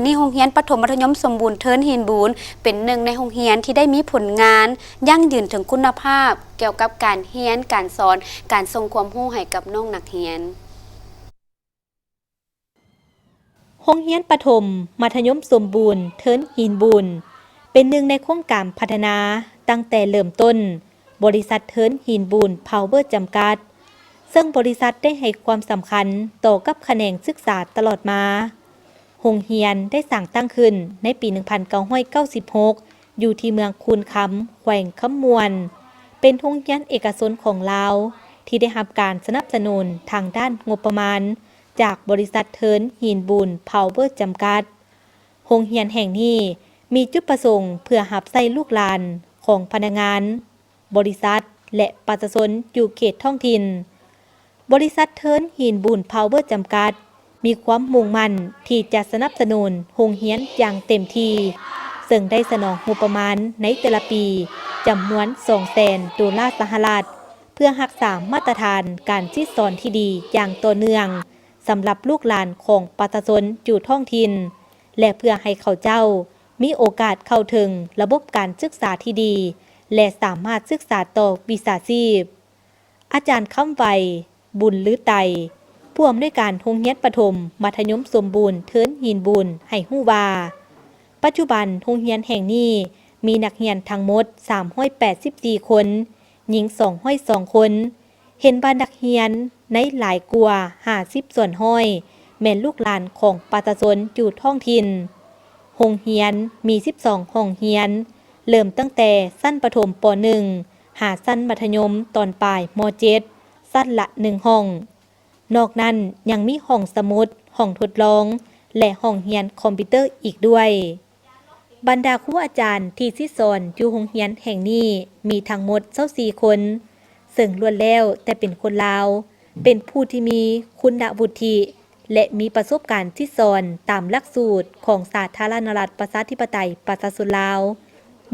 ນີ້ໂຮງຮຽນປະຖົມມັດທະຍົມສົມບູນເທີນຫີນບູນ ເປັນໜຶ່ງໃນໂຮງຮຽນທີ່ໄດ້ມີຜົນງານຢັ້ງຢືນເຖິງຄຸນນະພາບ ກ່ຽວກັບການຮຽນ, ການສອນ, ການສົ່ງຄວາມຮູ້ໃຫ້ກັບນ້ອງນັກຮຽນ. ໂຮງຮຽນປະຖົມມັດທະຍົມສົມບູນເທີນຫີນບູນ ເປັນໜຶ່ງໃນໂຄງການພັດທະນາຕັ້ງແຕ່ເລີ່ມຕົ້ນ ບໍລິສັດເທີນຫີນບູນພາວເວີຈຳກັດ ເຊິ່ງບໍລິສັດໄດ້ໃຫ້ຄວາມສຳຄັນຕໍ່ກັບຂະແໜງສຶກສາຕະຫຼອດມາ. ໂຮງຮຽນໄດ້ສ້າງຕັ້ງຂຶ້ນໃນປີໜຶ່ງພັນເກົ້າຮ້ອຍເກົ້າສິບຫົກ ຢູ່ທີ່ເມືອງຄູນຄຳ ແຂວງຄຳມ່ວນ, ເປັນໂຮງຮຽນເອກະຊົນຂອງລາວ ທີ່ໄດ້ຮັບການສະໜັບສະໜູນທາງດ້ານງົບປະມານ ຈາກບໍລິສັດເທີນຫີນບູນພາວເວີຈຳກັດ. ໂຮງຮຽນແຫ່ງນີ້ມີຈຸດປະສົງເພື່ອຮັບໃຊ້ລູກຫຼານຂອງພະນັກງານ, ບໍລິສັດ ແລະ ປະຊາຊົນຢູ່ເຂດທ້ອງຖິ່ນ. ບໍລິສັດເທີນຫີນບູນພາວເວີຈຳກັດ ມີຄວາມມຸ່ງໝັ້ນທີ່ຈະສະໜັບສະໜູນໂຮງຮຽນຢ່າງເຕັມທີ່, ເຊິ່ງໄດ້ສະໜອງງົບປະມານໃນແຕ່ລະປີຈຳນວນສອງແສນໂດລາສະຫະລັດ ເພື່ອຮັກສາມາດຕະຖານການສິດສອນທີ່ດີຢ່າງຕໍ່ເນື່ອງ ສຳລັບລູກຫຼານຂອງປະຊາຊົນຢູ່ທ້ອງຖິ່ນ ແລະ ເພື່ອໃຫ້ເຂົາເຈົ້າມີໂອກາດເຂົ້າເຖິງລະບົບການສຶກສາທີ່ດີ ແລະ ສາມາດສຶກສາຕໍ່ວິຊາຊີບ. ອາຈານຄຳໄວ ບຸນລືໄຕ ຜູ້ອຳນວຍການໂຮງຮຽນປະຖົມມັດທະຍົມສົມບູນເທີນຫີນບູນ ໃຫ້ຮູ້ວ່າ ປັດຈຸບັນໂຮງຮຽນແຫ່ງນີ້ມີນັກຮຽນທັງໝົດສາມຮ້ອຍແປດສິບສີ່ຄົນ, ຍິງສອງຮ້ອຍສອງຄົນ, ເຫັນວ່ານັກຮຽນໃນຫຼາຍກວ່າຫ້າສິບສ່ວນຮ້ອຍແມ່ນລູກຫຼານຂອງປະຊາຊົນຢູ່ທ້ອງຖິ່ນ. ໂຮງຮຽນມີສິບສອງຫ້ອງຮຽນ, ເລີ່ມຕັ້ງແຕ່ຊັ້ນປະຖົມ ປໍໜຶ່ງ ຫາຊັ້ນມັດທະຍົມຕອນປາຍ ມໍເຈັດ ຊັ້ນລະໜຶ່ງຫ້ອງ. ນອກນັ້ນຍັງມີຫ້ອງສະໝຸດ, ຫ້ອງທົດລອງ ແລະ ຫ້ອງຮຽນຄອມພິວເຕີອີກດ້ວຍ. ບັນດາຄູອາຈານທີ່ສິດສອນຢູ່ໂຮງຮຽນແຫ່ງນີ້ມີທັງໝົດຊາວສີ່ຄົນ, ເຊິ່ງລ້ວນແລ້ວແຕ່ເປັນຄົນລາວ, ເປັນຜູ້ທີ່ມີຄຸນນະວຸດທິ ແລະ ມີປະສົບການສິດສອນຕາມຫຼັກສູດຂອງສາທາລະນະລັດ ປະຊາທິປະໄຕ ປະຊາຊົນລາວ,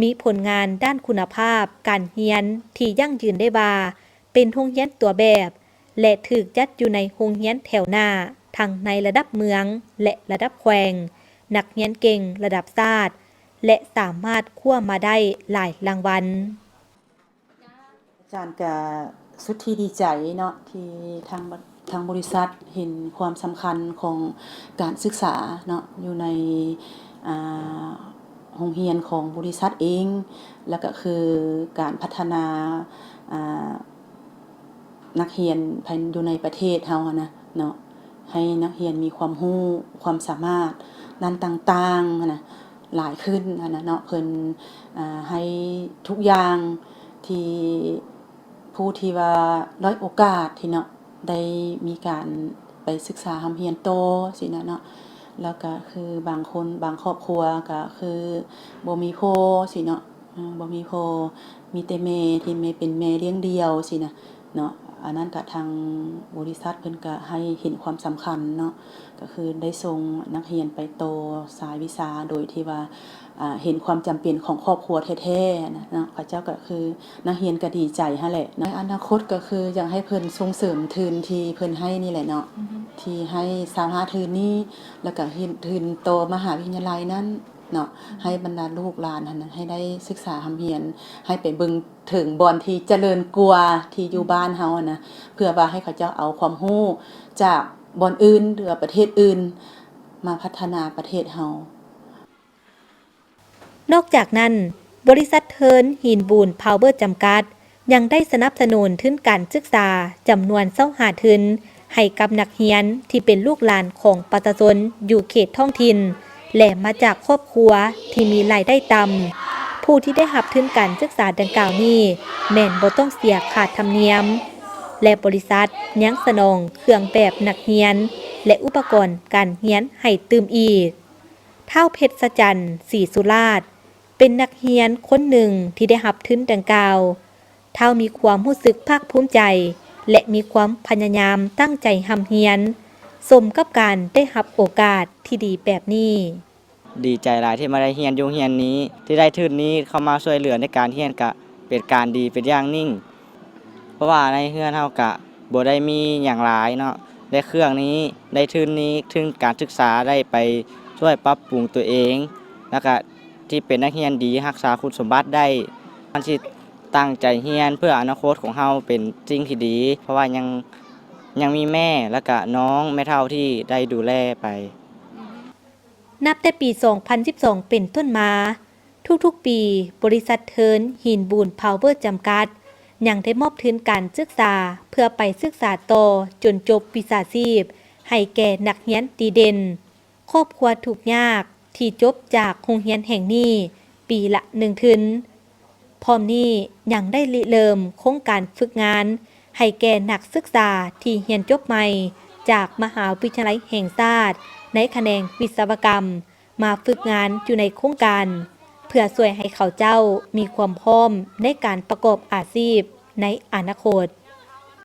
ມີຜົນງານດ້ານຄຸນນະພາບການຮຽນທີ່ຢັ້ງຢືນໄດ້ວ່າ ເປັນໂຮງຮຽນຕົວແບບ ແລະ ຖືກຈັດຢູ່ໃນໂຮງຮຽນແຖວໜ້າ ທັງໃນລະດັບເມືອງ ແລະ ລະດັບແຂວງ, ນັກຮຽນເກັ່ງລະດັບຊາດ ແລະ ສາມາດຄວ້າມາໄດ້ຫຼາຍລາງວັນ. ອາຈານກະສຸດທີ່ດີໃຈເນາະ ທີ່ທາງ ທາງບໍລິສັດເຫັນຄວາມສຳຄັນຂອງການສຶກສາເນາະ ຢູ່ໃນ ອ່າ ໂຮງຮຽນຂອງບໍລິສັດເອງ ແລ້ວກະຄືການພັດທະນາ ອ່າ ນັກຮຽນພາຍ ຢູ່ໃນປະເທດເຮົາຫັ້ນນະເນາະ ໃຫ້ນັກຮຽນມີຄວາມຮູ້ຄວາມສາມາດດ້ານຕ່າງໆຫັ້ນນະ ຫຼາຍຂຶ້ນຫັ້ນນະເນາະ ເພິ່ນ ອ່າ ໃຫ້ທຸກຢ່າງທີ່ ຜູ້ທີ່ວ່າດ້ອຍໂອກາດທີ່ເນາະ ໄດ້ມີການໄປສຶກສາຮ່ຳຮຽນຕໍ່ຊີ້ນະເນາະ ແລ້ວກະຄືບາງຄົນ ບາງຄອບຄົວກະຄືບໍ່ມີພໍ່ຊີ້ເນາະ ເອີ ບໍ່ມີພໍ່ ມີແຕ່ແມ່ ທີ່ແມ່ເປັນແມ່ລ້ຽງດ່ຽວຊີ້ນະເນາະ ອັນນັ້ນກະທາງບໍລິສັດເພິ່ນກະໃຫ້ເຫັນຄວາມສຳຄັນເນາະ ກະຄືໄດ້ສົ່ງນັກຮຽນໄປຕໍ່ສາຍວິຊາ ໂດຍທີ່ວ່າ ອ່າ ເຫັນຄວາມຈຳເປັນຂອງຄອບຄົວແທ້ໆນະເນາະ ເຂົາເຈົ້າກະຄື ນັກຮຽນກະດີໃຈຫັ້ນແຫຼະເນາະ ໃນອະນາຄົດກະຄືຢາກໃຫ້ເພິ່ນສົ່ງເສີມທຶນທີ່ເພິ່ນໃຫ້ນີ້ແຫຼະເນາະ ອືຮຶ ທີ່ໃຫ້ຊາວຫ້າທຶນນີ້ ແລ້ວກະເຮັດທຶນຕໍ່ມະຫາວິທະຍາໄລນັ້ນເນາະ ອືຮຶ ໃຫ້ບັນດາລູກຫຼານຫັ້ນນະ ໃຫ້ໄດ້ສຶກສາຮ່ຳຮຽນ ໃຫ້ໄປເບິ່ງເຖິງບ່ອນທີ່ຈະເລີນກວ່າທີ່ຢູ່ ອືມ ບ້ານເຮົາຫັ້ນນະ ເພື່ອວ່າໃຫ້ເຂົາເຈົ້າເອົາຄວາມຮູ້ຈາກບ່ອນອື່ນ ຫຼືວ່າປະເທດອື່ນ ມາພັດທະນາປະເທດເຮົາ. ນອກຈາກນັ້ນ, ບໍລິສັດເທີນຫີນບູນພາວເວີຈຳກັດ ຍັງໄດ້ສະໜັບສະໜູນທຶນການສຶກສາຈຳນວນຊາວຫ້າທຶນ ໃຫ້ກັບນັກຮຽນທີ່ເປັນລູກຫຼານຂອງປະຊາຊົນຢູ່ເຂດທ້ອງຖິ່ນ ແລະ ມາຈາກຄອບຄົວທີ່ມີລາຍໄດ້ຕ່ຳ. ຜູ້ທີ່ໄດ້ຮັບທຶນການສຶກສາດັ່ງກ່າວນີ້ ແມ່ນບໍ່ຕ້ອງເສຍຄ່າທຳນຽມ ແລະ ບໍລິສັດຍັງສະໜອງເຄື່ອງແບບນັກຮຽນ ແລະ ອຸປະກອນການຮຽນໃຫ້ຕື່ມອີກ. ທ້າວ ເພັດສະຈັນ ສີສຸລາດ ເປັນນັກຮຽນຄົນໜຶ່ງທີ່ໄດ້ຮັບທຶນດັ່ງກ່າວ. ທ້າວມີຄວາມຮູ້ສຶກພາກພູມໃຈ ແລະ ມີຄວາມພະຍາຍາມຕັ້ງໃຈຮ່ຳຮຽນ ສົມກັບການໄດ້ຮັບໂອກາດທີ່ດີແບບນີ້. ດີໃຈຫຼາຍທີ່ມາໄດ້ຮຽນຢູ່ໂຮງຮຽນນີ້ ທີ່ໄດ້ທຶນນີ້ເຂົ້າມາຊ່ວຍເຫຼືອໃນການຮຽນກະເປັນການດີເປັນຢ່າງຍິ່ງ ເພາະວ່າໃນເຮືອນເຮົາກະບໍ່ໄດ້ມີຫຍັງຫຼາຍເນາະ ໄດ້ເຄື່ອງນີ້ ໄດ້ທຶນນີ້ ທຶນການສຶກສາ ໄດ້ໄປ ຊ່ວຍປັບປຸງຕົວເອງ ແລ້ວກະທີ່ເປັນນັກຮຽນດີ ຮັກສາຄຸນສົມບັດໄດ້ ມັນຊິຕັ້ງໃຈຮຽນເພື່ອອະນາຄົດຂອງເຮົາເປັນສິ່ງທີ່ດີ ເພາະວ່າຍັງ ຍັງມີແມ່ ແລ້ວກະນ້ອງແມ່ເຖົ້າທີ່ໄດ້ດູແລໄປ. ນັບແຕ່ປີສອງພັນສິບສອງເປັນຕົ້ນມາ, ທຸກໆປີ, ບໍລິສັດເທີນຫີນບູນພາວເວີ້ຈຳກັດ ຍັງໄດ້ມອບທຶນການສຶກສາເພື່ອໄປສຶກສາຕໍ່ຈົນຈົບວິຊາຊີບໃຫ້ແກ່ນັກຮຽນດີເດັ່ນ. ຄອບຄົວທຸກຍາກທີ່ຈົບຈາກໂຮງຮຽນແຫ່ງນີ້ປີລະໜຶ່ງທຶນ. ພ້ອມນີ້ຍັງໄດ້ລິເລີ່ມໂຄງການຝຶກງານໃຫ້ແກ່ນັກສຶກສາທີ່ຮຽນຈົບໃໝ່ຈາກມະຫາວິທະຍາໄລແຫ່ງຊາດໃນຂະແໜງວິສະວະກຳ ມາຝຶກງານຢູ່ໃນໂຄງການ ເພື່ອຊ່ວຍໃຫ້ເຂົາເຈົ້າມີຄວາມພ້ອມໃນການປະກອບອາຊີບໃນອະນາຄົດ.